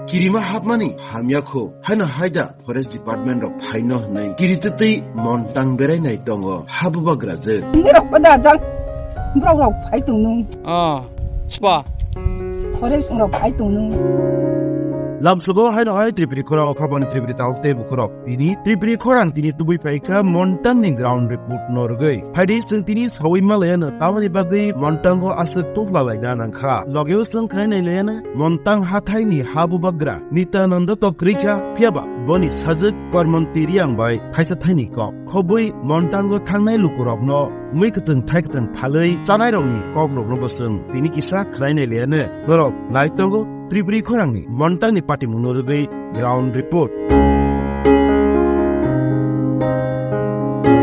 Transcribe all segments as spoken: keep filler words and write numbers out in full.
Kirima hapmani hamya kho, haino haida forest department rok phaino hwnwi kiritwtwi montang berainai tongo habubagra je. Nirok pada jang, borok rok phai tong nung. Ah, spa. Forest rok phai tong nung. Lamslogo haino hai Tripuri khorang okhabani Tripuri tauk tei bukhorok. Tini Tripuri khorang tini tubui phaikha montang ni ground report no rwgwi. Phaidi chwng tini sawi malaya no tamoni bagwi montang o aswk tongla laina nangkha. Logeo chwng khnai nai laya no montang hathai ni habubagra Nitananda to kwrwi kha, phiyaba boni sajwk Kormonti Riang bai thaisa thaini kok. Khobwi montang o thangnai lukurok no mui kwtwng thai kwtwng phalwi chanai rok ni kok rok no bo chwng tini kisa khnai nai laya no. Norok nai tongo Tripuri khorangni montangni patimungno rwgwi ground report.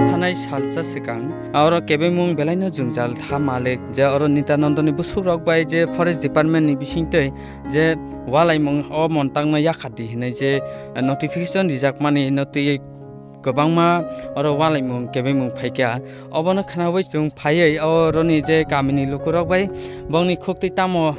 Thanai salsa swkang oro kebengmung belaino jwngjal tha malik je oro Nitanandoni busukrok bai je forest department ni bisingtwi je walaimung o montangno yakhadi hinwi je notification rijakmani no twi kwbangma oro walaimung kebengmung phaikha. Obono khnaui chwng phaiwi oroni je kamini lukurok bai bongni khuktwi tamo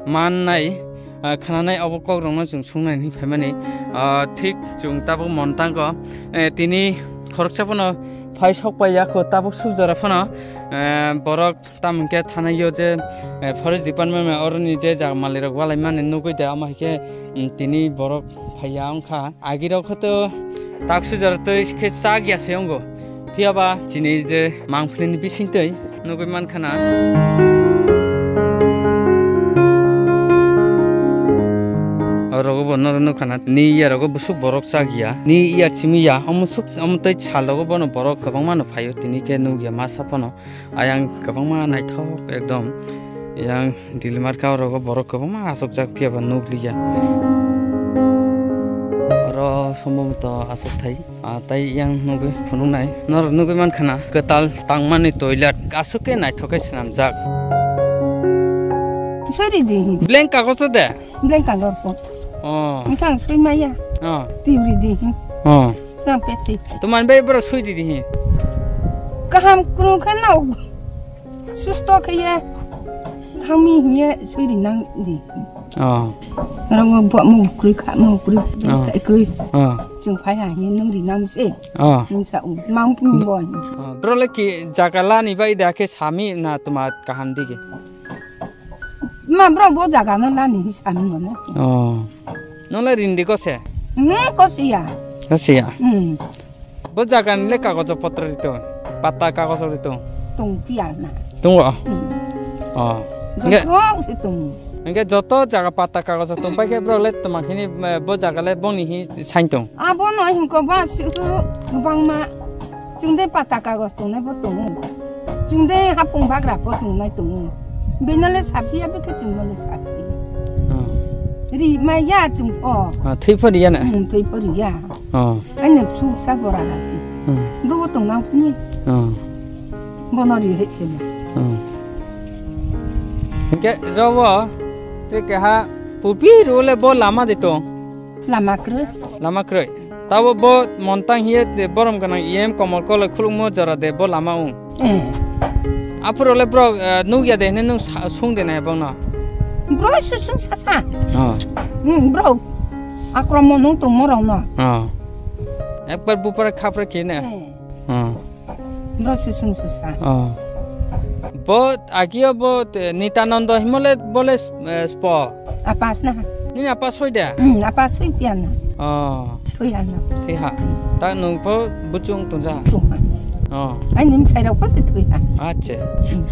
mannai, ah, khnanai obo kokrokno chwng swngnai hinwi phaimani. Ah, thik chwng tabuk montango, eh, tini khoroksa phano phai sok pai ya kho tabuk sujora phano, eh, borok Tamo hwnkhe thanai o je, eh, forest department bai oroni je jaga malirok walaimani nugui de, amo hai khe, mm, tini borok phaiya wngkha. Agirok khe to tak sujaro twi khe chak ya se wngo. Phiyaba chini je mangphlini bisingtwi nugui mankha na. Orogo bo norok nukha na, ni yarogo busuk borok chak ya, ni yar simi ya, omo suk, omo tei salogo bono borok kwbangma no phaio, tini khe nukya masa phano. Ayang kwbangma naithok ekdom. Yang Dilimarka orogo borok kwbangma asokjak phiya ba nukliya. Oro sombhoboto asok thai. Ah, tai yang nugwi phunuknai. Norok nugwi mankha na kwtal tangmani toilet. Aswk khe naithok khe swnamjak. Sori di. Blank kagoz de? Blank kagoz ko. Oh. Engkang sui maya. Oh. Tibri di. Oh. Stamp pe ti. Tuman bai bro sui di di. Kaham kunu khe no. Susto khe ye. Thangmi ye sui di nang di. Oh. Oro bo mo krui kha mo krui. Oh. Tai krui. Oh. Chwng phai ha ye nung di nang se. Oh. Nung sa u mang pung bo. Oh. Bro le ki jaga lani bai da khe sami na tuma kaham di ge. Ma bro bo jaga no lani hi sami mo na. Oh. Nole rindi kose? Hmm, kosiya. Kosiya. Hmm. Bo jaga ni le kagojo potro rito. Pata kagojo rito. Tong piya na. Tungo. Hmm. Oh. Hingke joto se tong. Hingke joto jaga pata kagojo tong pai ke bro le toma khini, eh, bo jaga le boni hi sain tong. Abo no hingko ba su bangma. Chwng de pata kagoz tongnai bo tongo. Chwng de hapung bagra pho tongnai tongo. Bino le saphi ya, bikhe chwngno le saphi. Hmm. Ri mai ya chwng pho. Ah, thwi pho ri ya na? Hmm, thwi pho ri ya. Oh. Aini bsu sa bora rasi. Hmm. Bro tong nang phuni. Oh. Bono ri he khe. Hmm. Hingke robo, te keha pupi ro le bo lama de tong. Lama kwrwi. Lama kwrwi. Tabo bo montang hiye de borom gwnang E M Komol Koloi khulukmo jora de bo lama wng. Eh. Aphuru le bro, eh, nukya de hwnwi nwng sa-, sung de nai bongno. Bro susung sasa. Oh. Hmm, bro. Akromon nung tongmo rokno. Oh. Ekbar bupara khapra khe ne. Eh. Oh. Bro susung susa. Oh. Bo agio bo te Nitanando himole bole, eh, spo. Apas na. Nini apa soi da? Hmm, apa soi pian na. Oh. Thui ha na. Thui ha. Ta nung pho buchung tungja. Tungha. Oh. Ai nim sai rok pho se thui ha. Ache. Hmm.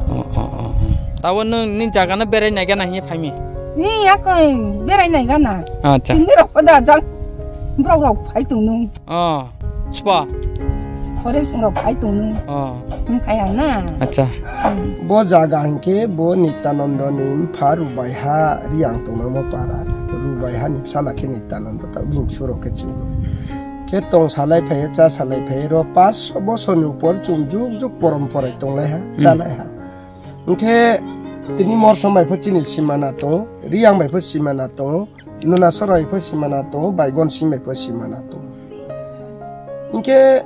Oh, oh, oh, oh. Tabo nung ni jaga na berai nai gana hi phaimi? Ni ya koi berai nai gana. Acha. Tini rok pho da jang. Bro rok phai tung nung. Oh, spa. Forest rok phai tong nung. Oh. Wng phai ang na. Acha. Hmm. Bo jaga hingke bo Nitanandoni mpha Rubaiha Riang tongnamo para. Rubaiha ni bsala khe Nitananda ta bini bsuro khe chwng. Khe tong salai phai, cha salai phai, ro pas bosorni upor chwng juk juk porom porai tonglai ha, hmm, chalai ha. Hingke tini Morsong bai pho chini simana tongo, Riang bai pho simana tongo, Nuna Sora bai pho simana tongo, Baigon Sing bai pho simana tongo. Hingke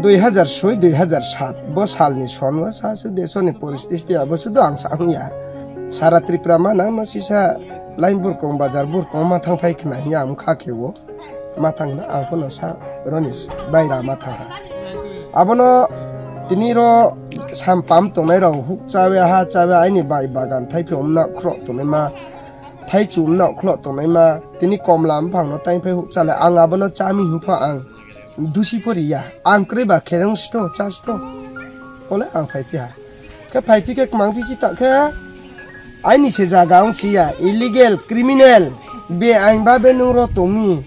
dui hazar soi, dui hazar sat bo salni songo sasu desoni poristiti abo sudu ang sa wngya. Sara Tripura manang no sisa Lain burkong bazar burkong ma thang phai khna hiya ang kha khe o. Ma thang na ang phano sa roni baira ma thang ha. Abono tini ro sam pam tongnai rok huk chawe ha chawe aini bai bagan thai phai umna khro tongnai ma. Thai chu umna khro tongnai ma. Tini komla mphang no tai phai huk chale ang abono chami hipho ang dusi pori ya. Ang kre ba khereng sto cha sto. Ole ang phai phi ha. Khe phai phi khe kmang phi si ta khe aini se jaga ang si ya. Illegal, criminal, be ain ba be nung ro tongmi.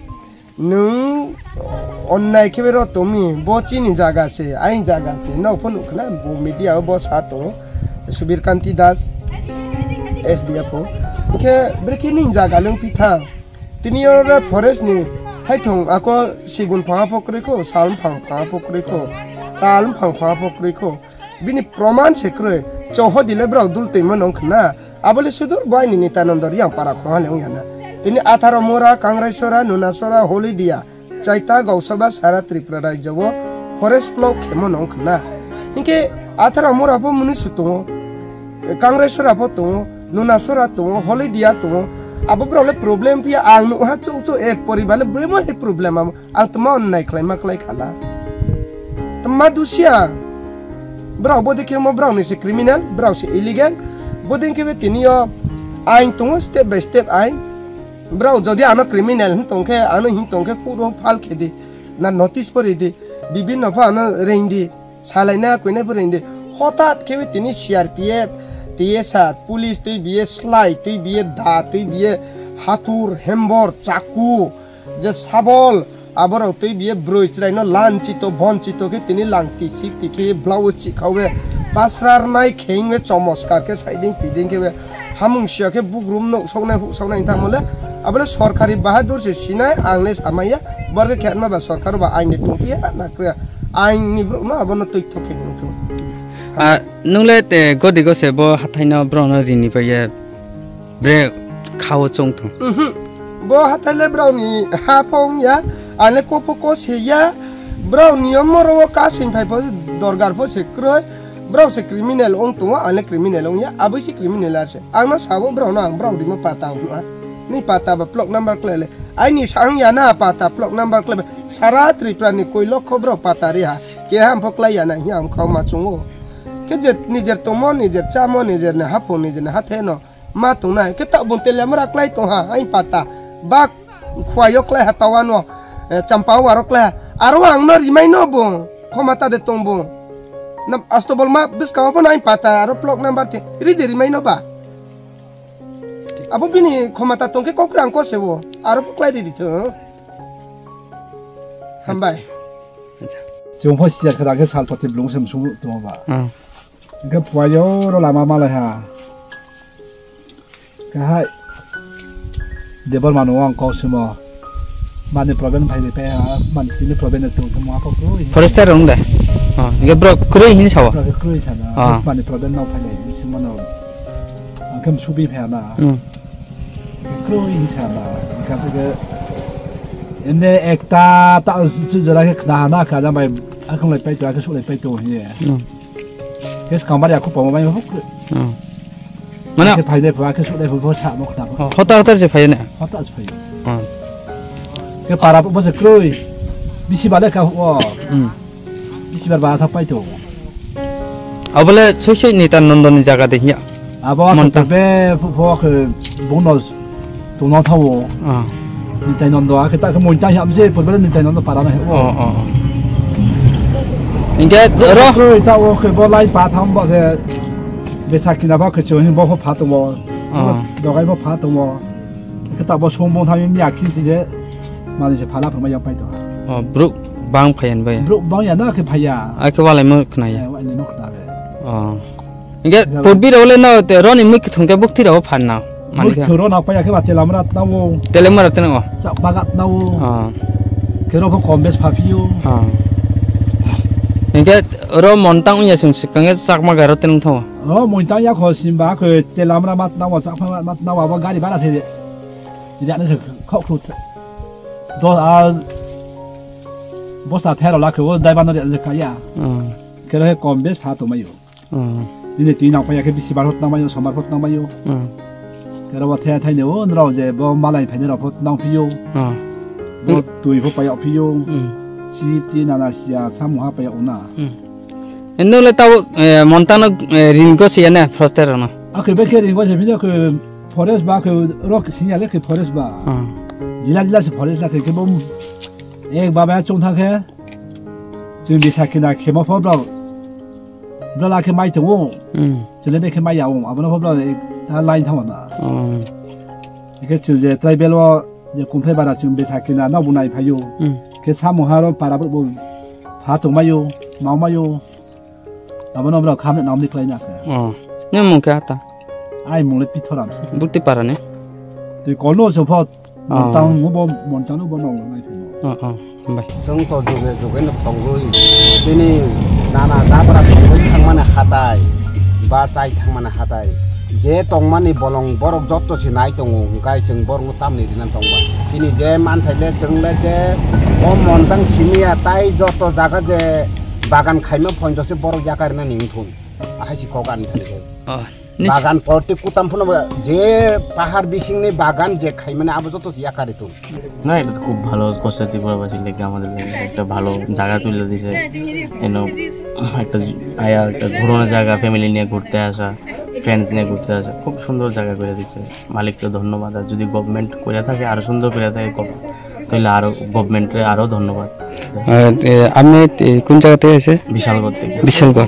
Nwng onnai khe bero tongmi, bo chini jaga se, aini jaga se, nok pho nuk khna, bo media o bo sa tongo, Subir Kanti Das, S D F o. Hwnkhe brekhe nini jaga le wngpi thang. Tini oro forest ni thaithong ako sigun phang apho kwrwi kho, sal phang phang apho kwrwi kho, tal phang phang apho kwrwi kho. Bini proman se kwrwi, choho dile borok dul twima nong khna. Abole sudur bo aini Nitanando Riang para khongha le wngya na. Tini Atharo Mura, Kangraisora, Nunasora, Holidia, Chaita, Gausaba, Sara Tripura rajyo o forest block khemo nong khna. Hinkhe Atharo Mura pho muni su tongo, Kangraisora pho tongo, Nunasora tongo, Holidia tongo. Abo borok le problem phiya ang nukha chuk chuk ek poribar le bwrwi mo he problem amo. Ang tma onnai khlaima khlai khala. Tma dusia. Borok bo dekhe mo borok ni se criminal, borok se illegal. Bo dekhe be tini yo ain tongo step by step ain. Borok jodi ano criminal hin tongkhe, ano hin tongkhe court o file khe di. Na notice pori di. Bibin no pha ano rein di. Salaina koina pori di. Hotat khe be tini C R P F, T S R, police twi biye slai, twi biye da, twi biye hatur, hembor, chaku. Je sabol, aborok twi biye broi chwraino lan chito, bon chito khe tini lang tisik tikhe blouse chikhawe, pasrarnai khengwe chomoskar khe saiding piding khe we, hamung siya khe bugrum nok soknai huk soknai tamo le, abole sorkari bahadur se sinai ang le samaya, bor khe khetma ba sorkar ba ain de tongphiya na khe ain ni borok no abono twi thok khe nung thung. Ah, nung le te godi go se bo hathai no borok no rini bai ye. Bre khao chong thung. Mhm. Bo hathai le borok ni ha pho wng ya, ang le kok pho kok se ya. Borok niyom moro o kasing phai pho dorgar pho se kroi. Borok se criminal wng tongo, ang le criminal wng ya, aboi se criminal ar se. Ang no sabo borok no ang borok rima pata wng ha. Ni pata ba plot number klai le. Aini sang ya na pata plot number klai ba. Sara Tripura ni koi lokho borok pata ri ha. Keha ang pho klai ya na hiya ang khao ma chungo. Khe je nijer tongmo, nijer chamo, nijer ni haphung, nijer ni hathai no. Ma tongnai, khe tabuk telemra klai tongha, ain pata. Bak khuaio klai ha tawano, eh, champa waro klai ha. Aro ang no rimai no bo, khoma ta de tong bo. Na astobol ma bwskang bo nai pata, aro plot number te, ri de rimai no ba. Abo bini khoma ta tong khe kok rang ko se bo, aro bo klai de di thung. Hambai. Acha. Chwng pho siya khe, khe sal pati blung sem sung tong ba. Hmm. Hingke phuaio oro lama malai ha. Kahai. Debor mano ang kok simo. Mani problem phai de pe ha, mani tini problem de tu mo apa tu. Forester rong de. Oh, hingke bro, kroi hin sawo. Bro, kroi sana. Ah. Mani problem no phai de, simo no. Angkem subi phai na. Hmm. Kroi hin sana. Kasi ke. Ende ekta ta su jara ke khna na ka jamai. Akong lai pai tu, akong lai pai tu hiye. Hmm. Kes kambar ya ko pamo bai hok. Hmm. Mana? Ke phai de pha, ke su de pha, sa mo khna. Oh, hotar hotar se phai ne. Hotar se phai. Hmm. Ke para bo se kroi. Bisi bale ka ho. Hmm. Bisi bar ba tha pai to. Abole soi soi Nitanando ni jaga de hiya. Abo Monta. Be pho ke bono Tungno thawo. Ah. Nitai nondo, ake ta ke moita hiam je, pur bele nitai nondo para na he. Oh, oh, oh. Hingke ro. Ro ta o ke bo lai pa tham bo se. Besa kina ba ke cho hin bo pho pha tong bo. Ah. Dogai bo pha tong bo. Ke ta bo song bo tham mi akhin ti je. Mani se phala pha ma yang pai to. Oh, bruk bang phayan bai. Bruk bang ya na ke phaya. Ake walai mo khna ya. Eh, wa ni no khna be. Oh. Hingke purbi rok le no te roni mui kthung ke bukti rok phan na. Mani khe. Bukti rok na paya khe ba telamra tnawo. Telamra tnawo. Chak bagat tnawo. Ah. Khe rok pho kom bes pha phiyo. Ah. Hingke ro montang unya sung sikang e chakma garo ten thawo. Ro montang ya kho simba kho telamra mat tnawo chakma mat tnawo abo gari bara se. Ida ne se khok khru. Do a bosta thero la kho dai ban de kaya. Ah. Khe ro kom bes pha to mayo. Hmm. Nini twi nang paya khe bisi bar hot nang mayo, somar hot nang mayo. Hmm. Oro bo thaya thaini o, nrao je bo malai phaini rao pho nang phio. Ah. Bo twi pho payok phio. Hmm. Chi ti nana sia samung ha payok na. Hmm. Endo le tau, eh, Montang no, eh, ringo siya na foster no. Akhe be khe ringo se phio khe forest ba khe rock sinya le khe forest ba. Ah. Jila jila se forest la khe khe bom ek baba chung thang khe. Chwng bisa khe na khemo pho bro. Bro la khe mai tongo. Hmm. Chwle be khe mai ya o. Abono pho bro ta line thang na. Oh. Khe chwng je tribal o je kumthai bara chwng bisa khe na no bunai phayo. Hmm. Khe samung ha ro para bo pha tong mayo, ma mayo. Abono bro khamle namni khlai na khe. Oh. Ne mung khe ata. Ai mung le Pithoram se. Bukti para ne. Twi kono se pho. Oh. Montang bo, Montang bo no nai phano. Oh, oh. Bai. Chwng to juge juge no tongwi. Chini nana dabra tongwi thangmani hatai. Ba chai thangmani hatai. Je tongmani bolong borok jotto se nai tongo. Hwnkhe chwng borokno tamni rina tongba. Chini je manthai le chwng le je o Montang simiya tai jotto jaga je bagan khaima phonjo se borok yakarina ning thun. Ahai si kok ani thani khe. Oh. Nis- Bagan porti kutam phano ba je pahar bisingni bagan je khaimani abo joto yakari tong. না, এটা তো খুব ভালো করছে ত্রিপুরাবাসীর লেগে, আমাদের লেগে একটা ভালো জায়গা তুলে দিছে। এনো একটা আয়া একটা ঘুরানোর জায়গা, ফ্যামিলি নিয়ে ঘুরতে আসা, ফ্রেন্ডস নিয়ে ঘুরতে আসা, খুব সুন্দর জায়গা করে দিছে। মালিককে ধন্যবাদ। আর যদি গভর্নমেন্ট করে থাকে, আরো সুন্দর করে থাকে, গভ-, তাহলে আরো গভর্নমেন্টরে আরো ধন্যবাদ। আর, এ, আপনি, এ, কোন জায়গা থেকে এসে? বিশালগড় থেকে। বিশালগড়।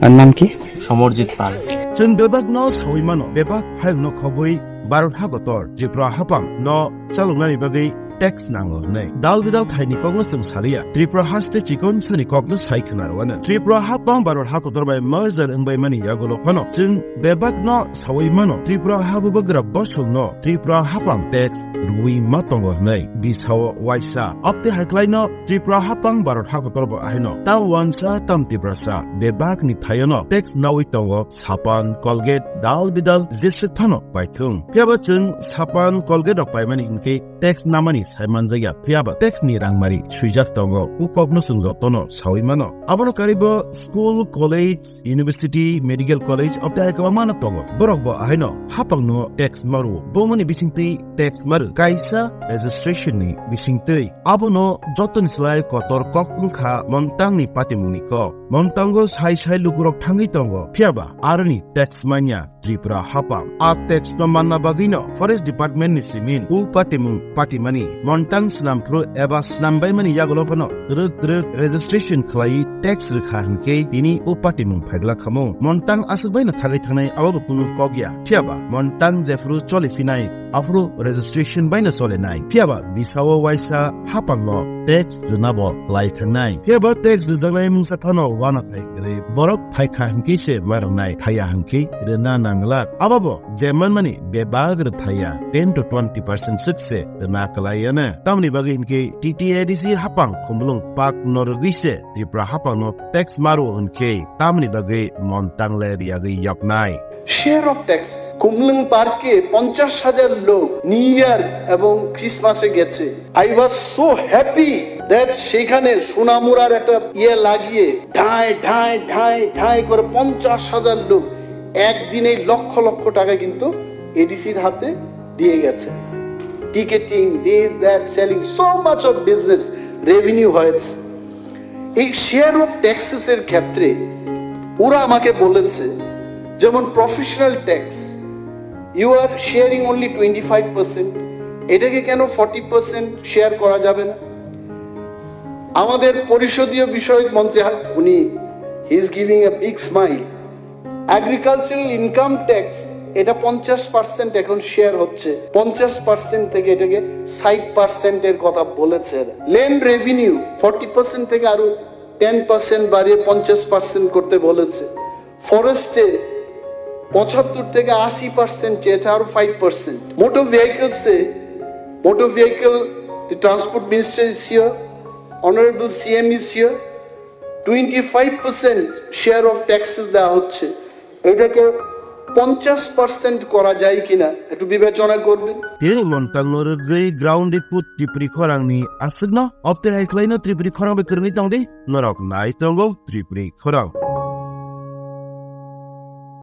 আর নাম কি? সমরজিৎ পাল। Chwng bebak no sawi mano, bebak hayung no khobwi Bharat hakotor Tripura haphang no chaloknani bagwi tax nango hwnwi. Dal bidal thaini kokno chwng saliya, Tripura haste chikon sani kokno sai khna rwano. Tripura haphang Bharat hakotor bai merger wngbai mani yagulo phano chwng bebak no sawi mano, Tripura habubagra bosong no Tripura haphang tax rwi ma tongo hwnwi. Bisao waisa, abte hai khlai no Tripura haphang Bharat hakotor bo ahaino tam wansa tam Tiprasa bebak ni thaio no tax nawi tongo, sapan, Colgate, dal bidal jese phano paithung. Phiya ba chwng sapan, Colgate rok paimani hinkhe tax namani sai manjakya, phiya ba tax ni rangmari swijak tongo, u kokno chwng jotono sawi mano. Abono karwi bo school, college, university, medical college, abte hai kwbangma no tongo. Borok bo ahaino haphang no tax maru, bomani bisingtwi tax maru, kaisa registration ni bisingtwi. Abono jotoni slai kotor kok wngkha Montang ni patimung ni kok. Montang o sai sai lukurok thangwi tongo, phiya ba aroni tax manya. Tripura haphang. A tax no manna bagwi no Forest Department ni simin u patimung patimani Montang snamphru eba snambaimani yagulo phano twrwk twrwk registration khlaiwi tax rwkha hinkhe tini u patimung phaigla khamung. Montang aswk bai no thagwi thangnai abo bo kunu kok ya. Phiya ba Montang jephru choli phinai aphru registration bai no chole nai. Phiya ba bisao waisa haphang no tax rwna bo klai thangnai. Phiya ba tax rwjaknai mungsa phano wana thai kwrwi. Borok phaikha hinkhe se mairoknai, thaiya hinkhe rwna nangla. Abo bo je manmani bebak rwthaiya ten to twenty percent swk se rwna kwlaiya no. Tamoni bagwi hinkhe T T A D C haphang khumulwng pak no rwgwi se Tripura haphang no tax maru hinkhe tamoni bagwi Montang le riyagwi yoknai. Share of taxes. Khumulwng পার্কে পঞ্চাশ হাজার লোক new year এবং ক্রিসমাসে গেছে। I was so happy that সেখানে সোনামুড়ার একটা ইয়ে লাগিয়ে ঢাঁয় ঢাঁয় ঢাঁয় ঢাঁয় করে পঞ্চাশ হাজার লোক একদিনেই লক্ষ লক্ষ টাকা কিন্তু এডিসির হাতে দিয়ে গেছে। Ticketing, this, that, selling, so much of business, revenue হয়েছে। এই শেয়ার অফ ট্যাক্সেস এর ক্ষেত্রে ওরা আমাকে বলেছে, যেমন professional tax, you are sharing only twenty five percent, এটাকে কেন ফর্টি পার্সেন্ট শেয়ার করা যাবে না? আমাদের পরিষদীয় বিষয়ক মন্ত্রী হা-, উনি, he is giving a big smile. Agricultural income tax, এটা পঞ্চাশ পার্সেন্ট এখন শেয়ার হচ্ছে, পঞ্চাশ পার্সেন্ট থেকে এটাকে ষাট পার্সেন্ট এর কথা বলেছে। ল্যান্ড রেভিনিউ ফর্টি পার্সেন্ট থেকে আরো টেন পার্সেন্ট বাড়িয়ে পঞ্চাশ পার্সেন্ট করতে বলেছে। ফরেস্টে পঁচাত্তর থেকে আশি পার্সেন্ট চেয়েছে, আরো ফাইভ পার্সেন্ট। মোটর ভেহিকলসে, motor vehicle, the transport minister is here, honorable C M is here, twenty five percent share of taxes দেওয়া হচ্ছে, এটাকে পঞ্চাশ পার্সেন্ট করা যায় কিনা একটু বিবেচনা করবেন। Tini Montang no rwgwi ground report Tripuri khorang ni aswk no, obte hai khlai no Tripuri khorang bai kwrwngwi tong di, norok nai tongo Tripuri khorang.